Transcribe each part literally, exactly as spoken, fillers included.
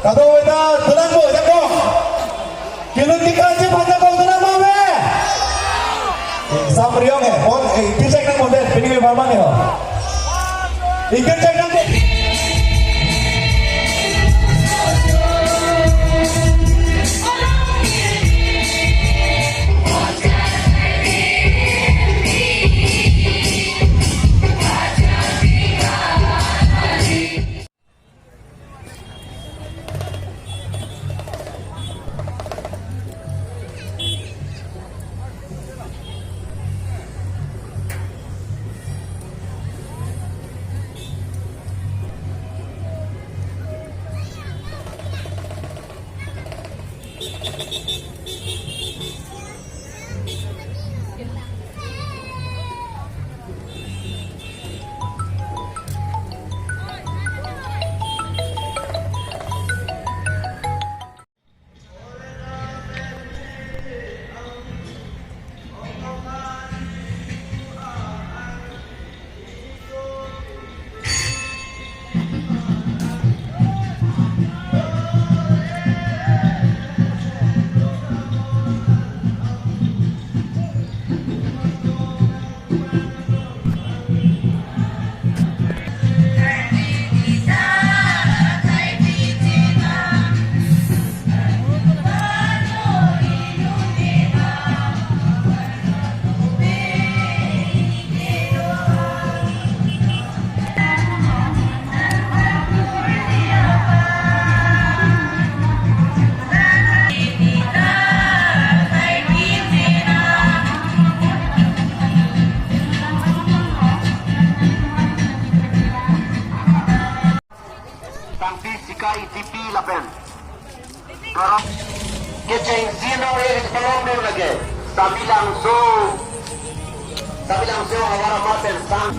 Kadokave ta dolang bo, jakong. Kelun tikan si phan jakong dolang ma ave. Sam riong he, on, eh, pijak nang konten, pini me parman he ho. Ikir cek nang. Tangte sika itipi lapen. Kecheng sino ri palong do lage. Sabilangso. Sabilangso havar amat pen sang.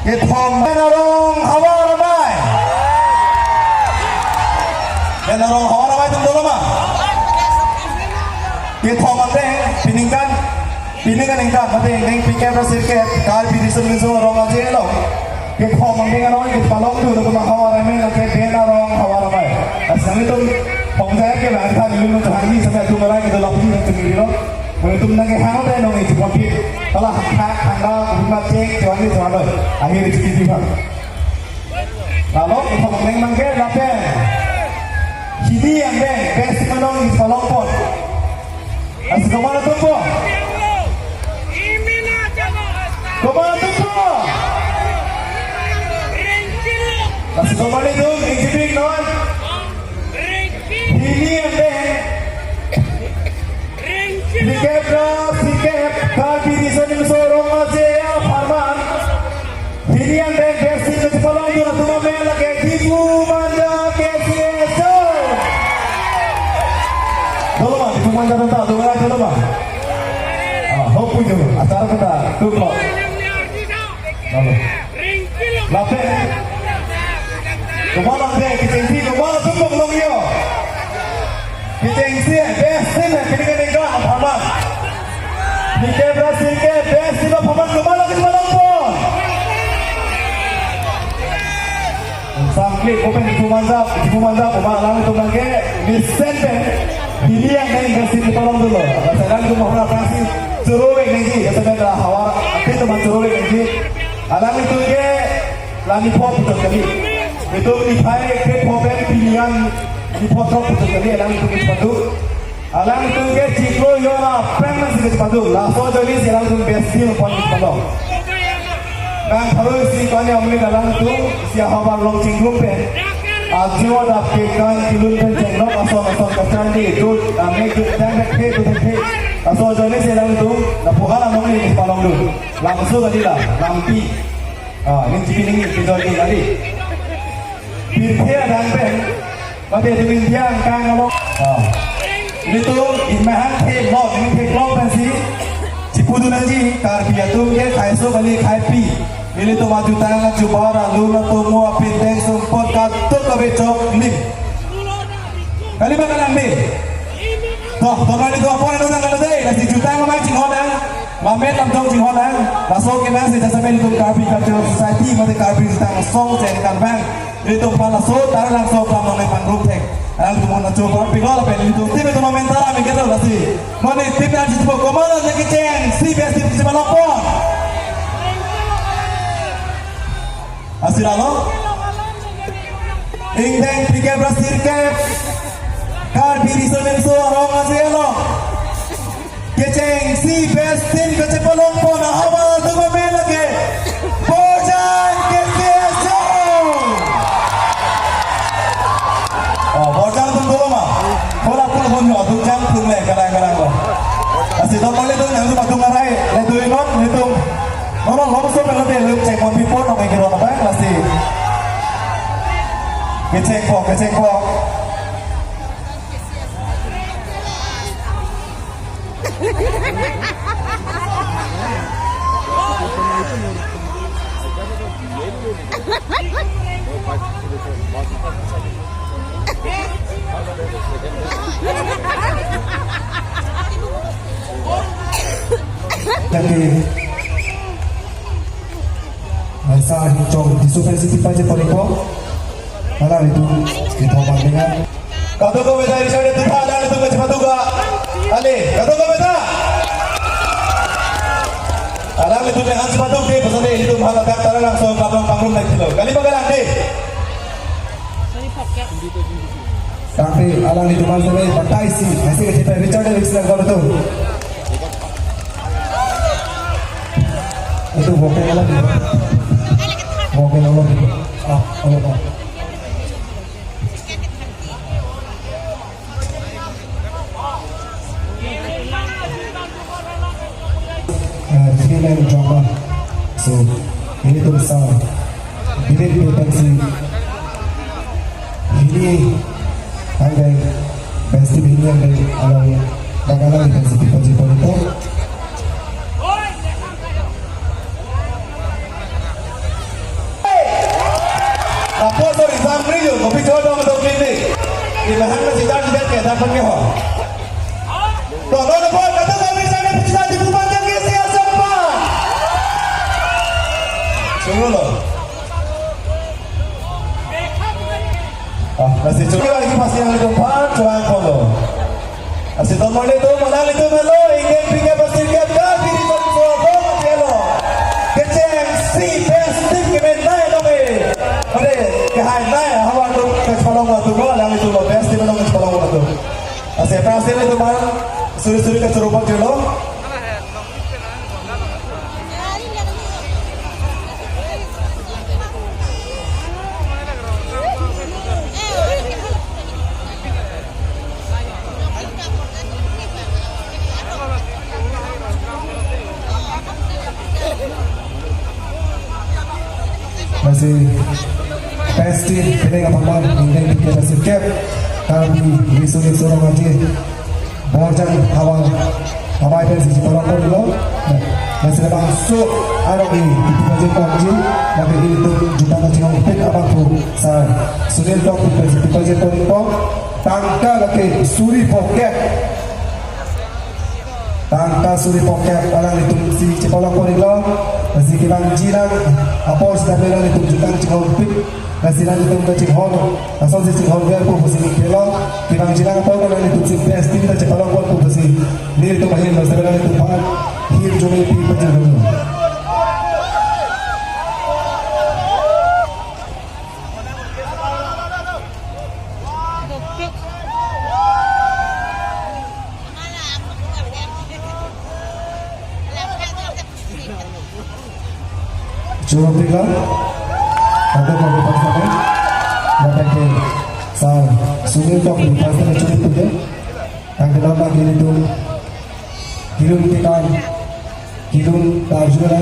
Kethom, Ben Arong, Havar Amei. Ben Arong, Havar Amei atum dolo ma? Kethom angdeng, peningkan, peningkan ingkan, mate ingdeng phlikep ra sirkep, Karbi Riso Nimso Rong Aje along. Kethom angdeng arong kepalongdun atum Havar Amei, lake Ben Arong, Havar Amei. Asal itu, pongja ke bang, kan, ilun tuh hari ini sampai atum orang itu lapis itu sendiri loh. Nelitum nangkehang pen nong isi kopi. Kalau hak hak hangga rumah cek cuan ni cuan loh. Akhir isi kiti bang. Lalu kita meneng mangke lapen. Sini angdeng best manong isi palongpon. Asal kemana tuh po? Kemana tuh po? Asal kemana tuh? Ingkibing non. Sini angdeng. Phlikep ra sirkep Karbi Riso Nimso Rong Aje apharman. Sini angdeng best team kepalongdun atum amen lake Diphu Manja K C S Zone. Dolo ma, Diphu Manja tenta, dolo ma, dolo ma. Ah, hope pujo, acara kita, two o'clock. Lalu. Lapen. Kemana deh, kechengsi, kemana tumpuk long yo. Kechengsi, best team, kini kini ka, apharman. Phlikep ra sirkep, best team, apharman, kemana, kemana pon. Samklik, open, Diphu Manja, Diphu Manja, kemana, lang itu bangke, mesen pen. Sini angdeng best team kepalongdunlo. Rasa lang itu mau pasti, suruh nengji, rasa benda, Havar, api teman suruh nengji. Alanglitum ke la niphai puthot kali. Itum niphai krepho pen pini an niphai throk puthot kali alanglitum kepado. Alanglitum ke chiklo jon aphrang nangsi kepado. Laso ajoine si alanglitum best team pon kepado. Nang pharo isi kani amli alanglitum si Havar along chingrum pen. Ajo adap kekan kelun pen chenglok ason ason kacharli dut ame dut jang dek he dut he. Laso ajoine si alanglitum lapu alam nangli kepalongdun. Langso kali la, lampi. Ah, ning chipi ning pijor di kali. Pirthe adang pen, mate di India angkang amo. Ah. Nelitum imahan the lo, ning the lo pensi. Chipudun nangji, Karbi atum ke khaiso kali khaipi. Nelitum ajutang ajubar alun atomo apindeng sumpot katuk kabe chok lim. Kali ba kalang dei. Toh, toh kali toh apor anu nang kali dei, nasi jutang amai chinghon ang. Mamet lam dong chinghon ang, laso ke nang si jasemen tum Karbi Cultural Society, mate Karbi jutang song chen kan bang. Itum pala so, Taralangso pamang ne pangrum thek. Alanglitum na choba pigol pen itum tim itum mamen tara mi kedo lasi. Mane tim na jitpo komana je kechengsi best team si malapon. Asira lo. Ingdeng phlikep ra sirkep. Karbi Riso Nimso Rong Aje along. Kechengsi best team kachepalongpon ahavar atum amen lake Borjan K C S Zone. Oh, Borjan atum dolo ma. Bola pun hon yo, atum jang pun le, kadang-kadang lo. Lasi dong kali tu, nang tu patung arai, le tu inot, nelitum. Nono longso pen lote, lem cek mon pipon, nong ekiro apa, lasi. Kechengpo, kechengpo. Thank you. Aisa hingchong diso pen siti paje poripo. Alanglitum, kita bandingan. Kadokave ta Richard itu tha, alanglitum kachepatu ka. Ale, kadokave ta. Alanglitum yang hans patuk dei, pesan dei, itu mahal atak Taralangso kaplang pangrum naik kilo. Kali bagalan dei. Tapi alanglitum mas dei, patai si, masih kecil Richard dei, Richard kalau tu. Itu vocal alam. Vocal alam. Ah, alam. Uh, three line drama. So, ini tuh bisa. Ini tuh pensi. Ini angdeng pensi ini angdeng alam bagalan pensi di pensi politik. Ang rilyo, kopi jodong dong lili. Di mahang na si dan dan ke dapat ke ho. Tolong na bol, kata kami sana pecah di bukan yang ke siya sempat. Suruh lo. Ah, masih cukup lagi pasti yang itu empat, cuang polo. Asi tomon itu, menang itu melo, ingin pindah pasti ke kaki di satu satu, mati lo. Kecheng si best team kemenai nonge. Ade, kehai nai, hawa tu, kecipalong waktu mo, alang itu lo, best team nong kecipalong waktu. Asi pasti itu man, suri-suri kecurupan jelo. Lasi pasti pining aphan ingdeng tiket lasi kep Karbi Riso Nimso Rong Aje Borjang Hawang Hawai pensi chipalong ponlo. Lasi bangso arong i tipaje ponji, lake ilitum jutang kachinghonpik abangphu Sar Sunil Tokbi pensi tipaje ponpo. Tangka lake suri pocket. Tangka suri pocket alanglitum si chipalong ponlo. Lasi kevangji nang apor sita alanglitum jutang chinghonpik. Lasi alanglitum kachinghon, lason si chinghon ver pu pusi ning pelo. Kevangji nang apor alanglitum si best team ta chipalong pon pu pusi nelitum ahin, lasi alanglitum aphan hirjume pi pajirung. Churupik lo, ada kami paksa kan? Dapat ke Sar Sunil Tokbi paksa churupik lo. Tangte nama gini tu, kilun tikan, kilun tarjuna.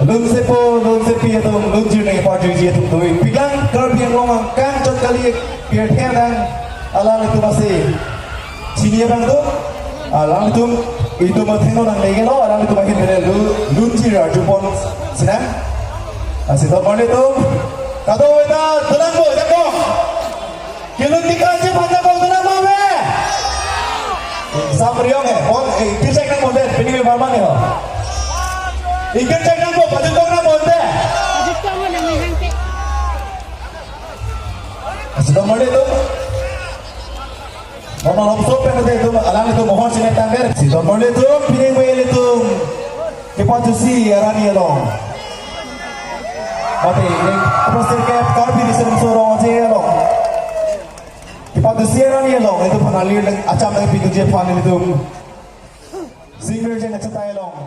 Lun sepo, lun sepi atum, lun jirnei parjuji atum tui. Pik lang Karbi Anglong angkang chot kali pirthe nang alanglitum asi. Chini abang tu, alanglitum, itum athengno nanglelo, alanglitum ahin bele lu, lunjir arjupon sinang. Asi tomon itum, kado weta, tulang bo, jakong. Kilun tikan chephan jakong tulang bo be. Sam riong he, bon, eh, kirchek nang bon de, pini me barman he ho. Ikirchek nang bo, pajutong nang bon de. Asi tomon itum. Mono lomso pen ate itum, alanglitum mohor sine tangger. Si tomon itum, pining we itum. Kepachesi arani along. Mate, ini, apa sirkep Karbi Riso Nimso Rong Aje along. Kepachesi arani along, itum aphan alir nang acham nangpidunji aphan itum. Singer jen achatai along.